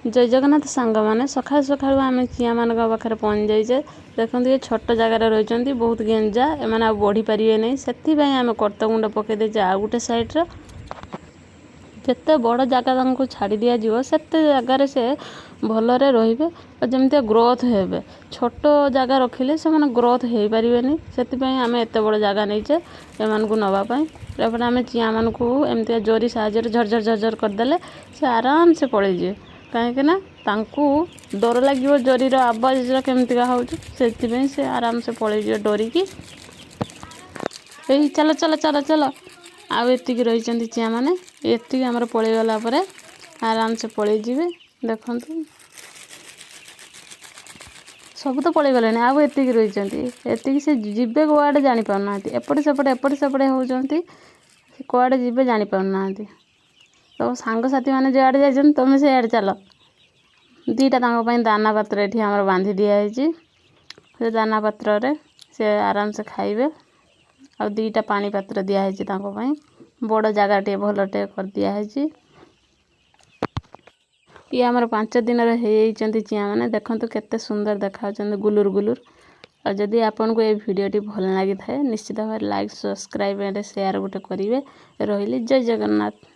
ଜୟ ଜଗନ୍ନାଥ ସାଙ୍ଗମାନେ, ସକାଳୁ ସକାଳୁ ଆମେ ଚିଆଁମାନଙ୍କ ପାଖରେ ପହଞ୍ଚି ଯାଇଛେ। ଦେଖନ୍ତୁ, ଏ ଛୋଟ ଜାଗାରେ ରହିଛନ୍ତି, ବହୁତ ଗେଞ୍ଜା ଏମାନେ, ଆଉ ବଢ଼ି ପାରିବେ ନାହିଁ। ସେଥିପାଇଁ ଆମେ ଖତ ଗୁଣ୍ଡ ପକାଇ ଦେଇଛେ। ଆଉ ଗୋଟେ ସାଇଡ଼୍ରେ ଯେତେ ବଡ଼ ଜାଗା ତାଙ୍କୁ ଛାଡ଼ି ଦିଆଯିବ, ସେତେ ଜାଗାରେ ସେ ଭଲରେ ରହିବେ ଆଉ ଯେମିତିଆ ଗ୍ରୋଥ୍ ହେବେ। ଛୋଟ ଜାଗା ରଖିଲେ ସେମାନେ ଗ୍ରୋଥ୍ ହେଇପାରିବେନି। ସେଥିପାଇଁ ଆମେ ଏତେ ବଡ଼ ଜାଗା ନେଇଛେ ଏମାନଙ୍କୁ ନେବା ପାଇଁ। ତାପରେ ଆମେ ଚିଆଁମାନଙ୍କୁ ଏମିତିଆ ଜରି ସାହାଯ୍ୟରେ ଝରଝର ଝରଝର କରିଦେଲେ ସେ ଆରାମସେ ପଳେଇଯିବେ, କାହିଁକିନା ତାଙ୍କୁ ଡର ଲାଗିବ ଜରିର ଆବାଜଟା କେମିତିକା ହେଉଛି। ସେଥିପାଇଁ ସେ ଆରାମସେ ପଳେଇଯିବେ ଡରିକି। ଏଇ ଚାଲ ଚାଲ ଚାଲ ଚାଲ। ଆଉ ଏତିକି ରହିଛନ୍ତି ଚିଆଁମାନେ। ଏତିକି ଆମର ପଳେଇଗଲା ପରେ ଆରାମସେ ପଳେଇଯିବେ। ଦେଖନ୍ତୁ, ସବୁ ତ ପଳେଇଗଲେଣି, ଆଉ ଏତିକି ରହିଛନ୍ତି। ଏତିକି ସେ ଯିବେ କୁଆଡ଼େ ଜାଣିପାରୁନାହାନ୍ତି। ଏପଟେ ସେପଟେ ଏପଟେ ସେପଟେ ହେଉଛନ୍ତି, ସେ କୁଆଡ଼େ ଯିବେ ଜାଣିପାରୁନାହାନ୍ତି। ତ ସାଙ୍ଗସାଥିମାନେ ଯୁଆଡ଼େ ଯାଇଛନ୍ତି, ତୁମେ ସେଇଆଡ଼େ ଚାଲ। ଦୁଇଟା ତାଙ୍କ ପାଇଁ ଦାନା ପାତ୍ର ଏଠି ଆମର ବାନ୍ଧି ଦିଆହେଇଛି। ସେ ଦାନା ପାତ୍ରରେ ସେ ଆରାମସେ ଖାଇବେ। ଆଉ ଦୁଇଟା ପାଣି ପାତ୍ର ଦିଆହେଇଛି ତାଙ୍କ ପାଇଁ। ବଡ଼ ଜାଗାଟିଏ ଭଲଟେ କରିଦିଆହେଇଛି। ଇଏ ଆମର 5 ଦିନରେ ହେଇଯାଇଛନ୍ତି ଚିଆଁମାନେ। ଦେଖନ୍ତୁ, କେତେ ସୁନ୍ଦର ଦେଖାଯାଉଛନ୍ତି, ଗୁଲୁର ଗୁଲୁର। ଆଉ ଯଦି ଆପଣଙ୍କୁ ଏଇ ଭିଡ଼ିଓଟି ଭଲ ଲାଗିଥାଏ, ନିଶ୍ଚିତ ଭାବରେ ଲାଇକ୍, ସବସ୍କ୍ରାଇବ୍ ଆଣ୍ଡ ସେୟାର ଗୋଟେ କରିବେ। ରହିଲି, ଜୟ ଜଗନ୍ନାଥ।